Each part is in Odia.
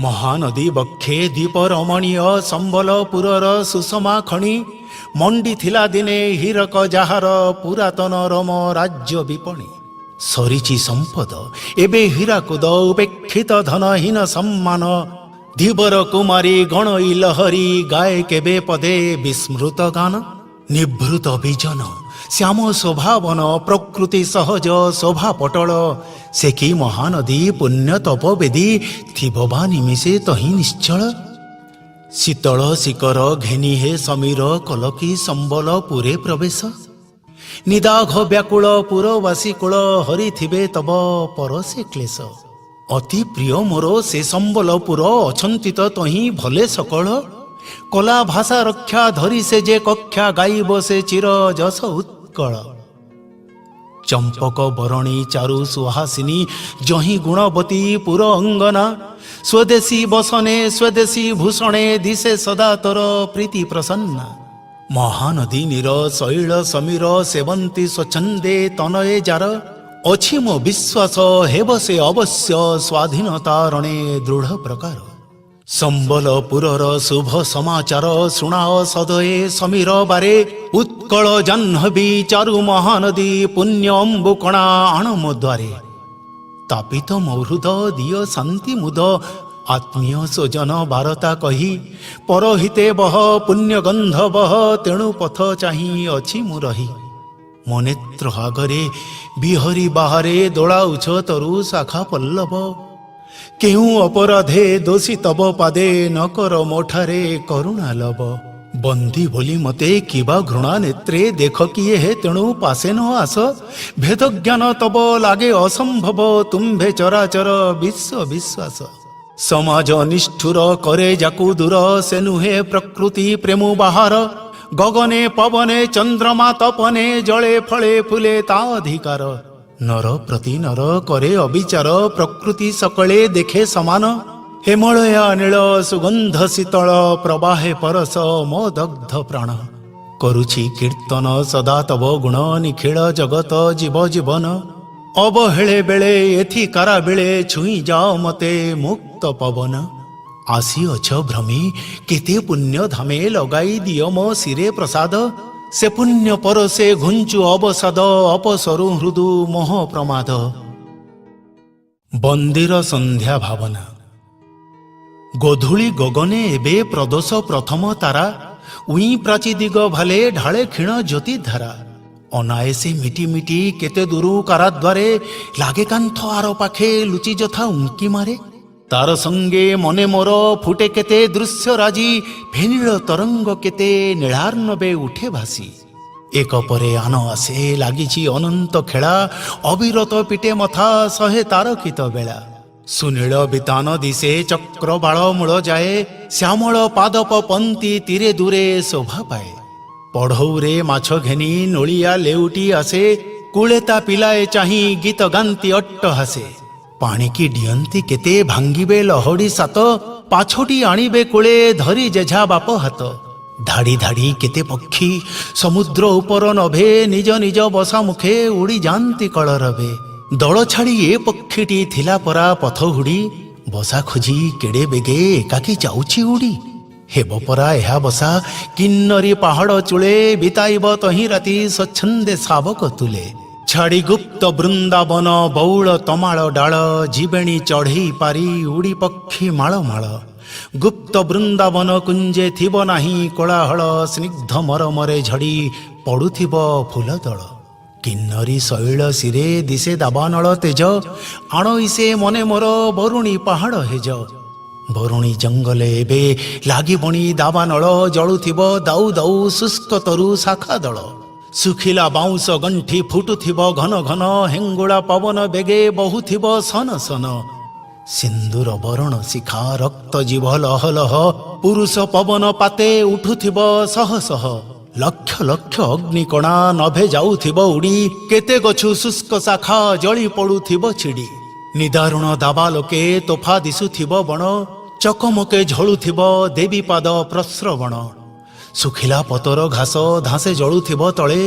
ମହାନଦୀ ବକ୍ଷେ ଦ୍ୱୀପ ରମଣୀୟ ସମ୍ବଲପୁରର ସୁଷମା ଖଣି, ମଣ୍ଡି ଥିଲା ଦିନେ ହୀରକ ଯାହାର ପୁରାତନ ରୋମ ରାଜ୍ୟ ବିପଣୀ। ସରିଛି ସମ୍ପଦ ଏବେ ହୀରାକୁଦ, ଉପେକ୍ଷିତ ଧନହୀନ ସମ୍ମାନ। ଧୀବର କୁମାରୀ ଗଣଇ ଲହରୀ ଗାଏ କେବେ ପଦେ ବିସ୍ମୃତ ଗାନ। ନିଭୃତ ବିଜନ ଶ୍ୟାମ ଶୋଭାବନ, ପ୍ରକୃତି ସହଜ ଶୋଭା ପଟଳ। ସେ କି ମହାନଦୀ ପୁଣ୍ୟ ତପ ବେଦୀ, ଥିବ ବା ନିମିଷେ ତହିଁ ନିଶ୍ଚଳ। ଶୀତଳ ଶିକର ଘେନି ହେ ସମୀର, କଲକି ସମ୍ବଲପୁରେ ପ୍ରବେଶ। ନିଦାଘ ବ୍ୟାକୁଳ ପୁରବାସୀ କୁଳ, ହରିଥିବେ ତବ ପରସେ କ୍ଲେଶ। ଅତି ପ୍ରିୟ ମୋର ସେ ସମ୍ବଲପୁର, ଅଛନ୍ତି ତ ତହିଁ ଭଲେ ସକଳ। କଲା ଭାଷା ରକ୍ଷା ଧରି ସେ ଯେ କକ୍ଷା, ଗାଇବ ସେ ଚିର ଯଶ ଉତ୍କଳ। ଚମ୍ପକ ବରଣୀ ଚାରୁ ସୁହାସିନୀ, ଯହିଁ ଗୁଣବତୀ ପୁର ଅଙ୍ଗନା। ସ୍ୱଦେଶୀ ବସନେ ସ୍ୱଦେଶୀ ଭୂଷଣେ, ଦିଶେ ସଦା ତୋର ପ୍ରୀତି ପ୍ରସନ୍ନା। ମହାନଦୀ ନୀର ଶୈଳ ସମୀର, ସେବନ୍ତୀ ସ୍ୱଚ୍ଛନ୍ଦେ ତନୟେ ଯାର। ଅଛି ମୋ ବିଶ୍ୱାସ ହେବ ସେ ଅବଶ୍ୟ, ସ୍ୱାଧୀନତା ରଣେ ଦୃଢ଼ ପ୍ରକାର। ସମ୍ବଲପୁରର ଶୁଭ ସମାଚାର ଶୁଣାଅ ସଦୟେ ସମୀର ବାରେ। ଉତ୍କଳ ଜାହ୍ନବୀ ଚାରୁ ମହାନଦୀ, ପୁଣ୍ୟ ଅମ୍ବୁକଣା ଆଣ ମୋ ଦ୍ୱାରେ। ତାପିତ ମୋ ହୃଦ ଦିଅ ଶାନ୍ତି ମୁଦ, ଆତ୍ମୀୟ ସ୍ୱଜନ ବାରତା କହି। ପରହିତେ ବହ ପୁଣ୍ୟ ଗନ୍ଧ ବହ, ତେଣୁ ପଥ ଚାହିଁ ଅଛି ମୁଁ ରହି। ମୋ ନେତ୍ର ଆଗରେ ବିହରି ବାହାରେ, ଦୋଳାଉଛ ତରୁ ଶାଖା ପଲ୍ଲବ। କେଉଁ ଅପରାଧେ ଦୋଷୀ ତବ ପାଦେ, ନ କର ମୋଠାରେ କରୁଣା ଲବ। ବନ୍ଦୀ ବୋଲି ମତେ କିବା ଘୃଣା ନେତ୍ରେ ଦେଖ କିଏ ହେ, ତେଣୁ ପାଶେ ନ ଆସ। ଭେଦ ଜ୍ଞାନ ତବ ଲାଗେ ଅସମ୍ଭବ, ତୁମ୍ଭେ ଚରାଚର ବିଶ୍ୱ ବିଶ୍ୱାସ। ସମାଜ ନିଷ୍ଠୁର କରେ ଯାକୁ ଦୂର, ସେ ନୁହେଁ ପ୍ରକୃତି ପ୍ରେମୁ ବାହାର। ଗଗନେ ପବନେ ଚନ୍ଦ୍ରମା ତପନେ, ଜଳେ ଫଳେ ଫୁଲେ ତା ଅଧିକାର। ନର ପ୍ରତି ନର କରେ ଅବିଚାର, ପ୍ରକୃତି ସକଳେ ଦେଖେ ସମାନ। ହେମଳୟା ନୀଳ ସୁଗନ୍ଧ ଶୀତଳ, ପ୍ରବାହେ ପରସ ମୋ ଦଗ୍ଧ ପ୍ରାଣ। କରୁଛି କୀର୍ତ୍ତନ ସଦା ତବ ଗୁଣ, ନିଖିଳ ଜଗତ ଜୀବ ଜୀବନ। ଅବହେଳେ ବେଳେ ଏଥି କାରା ବେଳେ, ଛୁଇଁ ଯାଅ ମତେ ମୁକ୍ତ ପବନ। ଆସିଅଛ ଭ୍ରମି କେତେ ପୁଣ୍ୟ ଧାମେ, ଲଗାଇ ଦିଅ ମୋ ଶିରେ ପ୍ରସାଦ। ସେ ପୁଣ୍ୟ ପରସେ ଘୁଞ୍ଚୁ ଅବସାଦ, ଅପସରୁ ହୃଦୁ ମୋହ ପ୍ରମାଦ। ବନ୍ଦିର ସନ୍ଧ୍ୟା ଭାବନା। ଗୋଧୂଳି ଗଗନେ ଏବେ ପ୍ରଦୋଷ ପ୍ରଥମ ତାରା, ଉଇଁ ପ୍ରାଚୀ ଦିଗ ଭାଲେ ଢାଳେ କ୍ଷୀଣ ଜ୍ୟୋତି ଧାରା। ଅନାୟସେ ମିଟି ମିଟି କେତେ ଦୂରୁ କାରାଦ୍ୱାରେ, ଲାଗେ କାନ୍ଥ ଆର ପାଖେ ଲୁଚି ଯଥା ଉଙ୍କି ମାରେ। ତାର ସଙ୍ଗେ ମନେ ମୋର ଫୁଟେ କେତେ ଦୃଶ୍ୟ ରାଜି, ଫେନିଳ ତରଙ୍ଗ କେତେ ନୀଳାର୍ଣ୍ଣବେ ଉଠେ ଭାସି। ଏକ ପରେ ଆନ ଆସେ ଲାଗିଛି ଅନନ୍ତ ଖେଳା, ଅବିରତ ପିଟେ ମଥା ଶହେ ତାରକିତ ବେଳା। ସୁନୀଳ ବିତାନ ଦିଶେ ଚକ୍ରବାଳ ମୂଳ ଯାଏ, ଶ୍ୟାମଳ ପାଦପ ପନ୍ତି ତୀରେ ଦୂରେ ଶୋଭା ପାଏ। ପଢଉରେ ମାଛ ଘେନି ନୋଳିଆ ଲେଉଟି ଆସେ, କୂଳେ ତା ପିଲାଏ ଚାହିଁ ଗୀତ ଗାନ୍ତି ଅଟ୍ଟ ହାସେ। ପାଣିକି ଡିଅନ୍ତି କେତେ ଭାଙ୍ଗିବେ ଲହଡ଼ି ସାତ, ପାଛୋଟି ଆଣିବେ କୂଳେ ଧରି ଯେଝା ବାପ ହାତ। ଧାଡ଼ି ଧାଡ଼ି କେତେ ପକ୍ଷୀ ସମୁଦ୍ର ଉପର ନଭେ, ନିଜ ନିଜ ବସା ମୁଖେ ଉଡ଼ି ଯାଆନ୍ତି କଳରବେ। ଦଳ ଛାଡ଼ି ଏ ପକ୍ଷୀଟି ଥିଲା ପରା ପଥ ହୁଡ଼ି, ବସା ଖୋଜି କେଡ଼େ ବେଗେ ଏକାକୀ ଯାଉଛି ଉଡ଼ି। ହେବ ପରା ଏହା ବସା କିନ୍ନରୀ ପାହାଡ଼ ଚୂଳେ, ବିତାଇବ ତହିଁ ରାତି ସ୍ୱଚ୍ଛନ୍ଦେ ଶାବକ ତୁଲେ। ଛାଡ଼ି ଗୁପ୍ତ ବୃନ୍ଦାବନ ବଉଳ ତମାଳ ଡାଳ, ଯିବେଣି ଚଢ଼େଇ ପାରି ଉଡ଼ି ପକ୍ଷୀ ମାଳ ମାଳ। ଗୁପ୍ତ ବୃନ୍ଦାବନ କୁଞ୍ଜେ ଥିବ ନାହିଁ କୋଳାହଳ, ସ୍ନିଗ୍ଧ ମରମରେ ଝଡ଼ି ପଡୁଥିବ ଫୁଲ ଦଳ। କିନ୍ନରୀ ଶୈଳ ଶିରେ ଦିଶେ ଦାବାନଳ ତେଜ, ଆଣଇ ସେ ମନେ ମୋର ବରୁଣୀ ପାହାଡ଼ ହେଜ। ବରୁଣୀ ଜଙ୍ଗଲେ ଏବେ ଲାଗିବଣି ଦାବାନଳ, ଜଳୁଥିବ ଦାଉ ଦାଉ ଶୁଷ୍କ ତରୁ ଶାଖା ଦଳ। ଶୁଖିଲା ବାଉଁଶ ଗଣ୍ଠି ଫୁଟୁଥିବ ଘନ ଘନ, ହେଙ୍ଗୁଳା ପବନ ବେଗେ ବହୁଥିବ ସନ ସନ। ସିନ୍ଦୁର ବରଣ ଶିଖା ରକ୍ତ ଜିଭ ଲହ ଲହ, ପୁରୁଷ ପବନ ପାତେ ଉଠୁଥିବ ଶହ ଶହ। ଲକ୍ଷ ଲକ୍ଷ ଅଗ୍ନିକଣା ନଭେ ଯାଉଥିବ ଉଡ଼ି, କେତେ ଗଛୁ ଶୁଷ୍କ ଶାଖା ଜଳି ପଡୁଥିବ ଛିଡ଼ି। ନିଦାରୁଣ ଦାବା ଲୋକେ ତୋଫା ଦିଶୁଥିବ ବଣ, ଚକମକେ ଝଳୁଥିବ ଦେବୀ ପାଦ ପ୍ରସ୍ରବଣ। ଶୁଖିଲା ପତର ଘାସ ଧାସେ ଜଳୁଥିବ ତଳେ,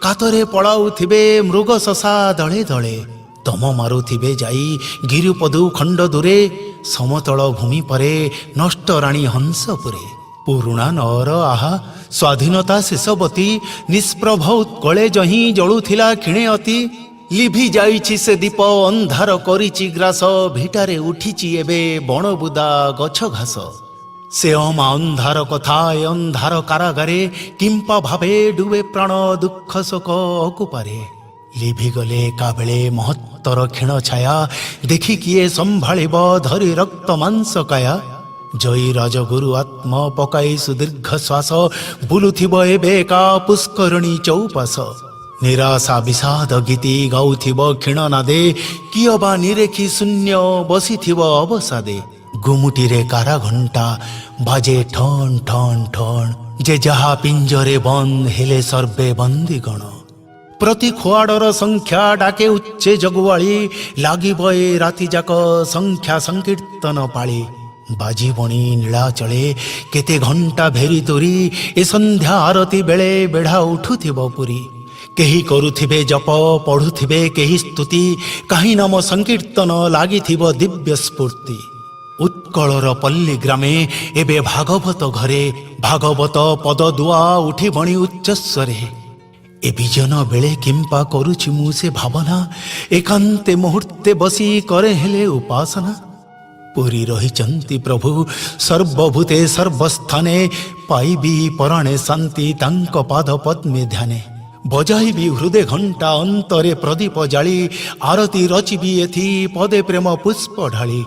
କାତରେ ପଳାଉଥିବେ ମୃଗ ଶଶା ଦଳେ ଦଳେ। ଦମ ମାରୁଥିବେ ଯାଇ ଗିରିପଦୁ ଖଣ୍ଡ ଦୂରେ, ସମତଳ ଭୂମି ପରେ ନଷ୍ଟ ରାଣୀ ହଂସପୁରେ। ପୁରୁଣା ନଅର ଆହା ସ୍ୱାଧୀନତା ଶେଷବତୀ, ନିଷ୍ପ୍ରଭ ଉତ୍କଳେ ଯହିଁ ଜଳୁଥିଲା କ୍ଷୀଣେ ଅତି। ଲିଭି ଯାଇଛି ସେ ଦୀପ, ଅନ୍ଧାର କରିଛି ଗ୍ରାସ, ଭିଟାରେ ଉଠିଛି ଏବେ ବଣବୁଦା ଗଛ ଘାସ। ସେ ଅମା ଅନ୍ଧାର କଥା ଏ ଅନ୍ଧାର କାରାଗାରେ କିମ୍ପା ଭାବେ ଡୁବେ ପ୍ରାଣ ଦୁଃଖ ଶୋକ ଅକୁପାରେ। ଲିଭିଗଲେ ଏକାବେଳେ ମହତ୍ତର କ୍ଷୀଣ ଛାୟା, ଦେଖି କିଏ ସମ୍ଭାଳିବ ଧରି ରକ୍ତ ମାଂସ କାୟା? ଜୟୀ ରାଜଗୁରୁ ଆତ୍ମ ପକାଇ ସୁଦୀର୍ଘ ଶ୍ୱାସ, ବୁଲୁଥିବ ଏବେ ଏକା ପୁଷ୍କରିଣୀ ଚଉପାଶ। ନିରାଶା ବିଷାଦ ଗୀତି ଗାଉଥିବ କ୍ଷୀଣ ନାଦେ, କିଏ ବା ନିରେଖି ଶୂନ୍ୟ ବସିଥିବ ଅବସାଦେ। ଗୁମୁଟିରେ କାରା ଘଣ୍ଟା ବାଜେ ଠନ୍ ଠନ୍ ଠନ୍, ଯେ ଯାହା ପିଞ୍ଜରେ ବନ୍ଦ ହେଲେ ସର୍ବେ ବନ୍ଦୀଗଣ। ପ୍ରତି ଖୁଆଡ଼ର ସଂଖ୍ୟା ଡାକେ ଉଚ୍ଚେ ଜଗୁଆଳି, ଲାଗିବ ଏ ରାତି ଯାକ ସଂଖ୍ୟା ସଂକୀର୍ତ୍ତନ ପାଳି। ବାଜିବଣି ନୀଳାଚଳେ କେତେ ଘଣ୍ଟା ଭେରି ତୋରି, ଏ ସନ୍ଧ୍ୟା ଆରତି ବେଳେ ବେଢ଼ା ଉଠୁଥିବ ପୁରୀ। କେହି କରୁଥିବେ ଜପ, ପଢୁଥିବେ କେହି ସ୍ତୁତି, କାହିଁ ନାମ ସଂକୀର୍ତ୍ତନ ଲାଗିଥିବ ଦିବ୍ୟ ସ୍ଫୂର୍ତ୍ତି। ଉତ୍କଳର ପଲ୍ଲୀ ଗ୍ରାମେ ଏବେ ଭାଗବତ ଘରେ ଭାଗବତ ପଦ ଦୁଆ ଉଠିବଣି ଉଚ୍ଚସ୍ୱରେ। ଏ ବିଜନ ବେଳେ କିମ୍ପା କରୁଛି ମୁଁ ସେ ଭାବନା, ଏକାନ୍ତେ ମୁହୂର୍ତ୍ତେ ବସି କରେ ହେଲେ ଉପାସନା। ପୁରୀ ରହିଛନ୍ତି ପ୍ରଭୁ ସର୍ବଭୂତେ ସର୍ବସ୍ଥାନେ, ପାଇବି ପରାଣେ ଶାନ୍ତି ତାଙ୍କ ପାଦ ପଦ୍ମେ ଧ୍ୟାନେ। ବଜାଇବି ହୃଦେ ଘଣ୍ଟା, ଅନ୍ତରେ ପ୍ରଦୀପ ଜାଳି, ଆରତି ରଚିବି ଏଥି ପଦେ ପ୍ରେମ ପୁଷ୍ପ ଢାଳି।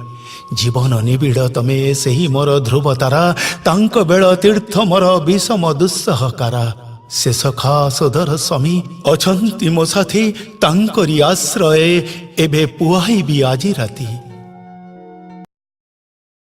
ଜୀବନ ନିବିଡ଼ ତମେ ସେହି ମୋର ଧ୍ରୁବ ତାରା, ତାଙ୍କ ବେଳ ତୀର୍ଥ ମୋର ବିଷମ ଦୁଃସହକାରା। ସେ ସଖା ସୋଦର ସ୍ୱାମୀ ଅଛନ୍ତି ମୋ ସାଥୀ, ତାଙ୍କରି ଆଶ୍ରୟେ ଏବେ ପୁଆଇବି ଆଜି ରାତି।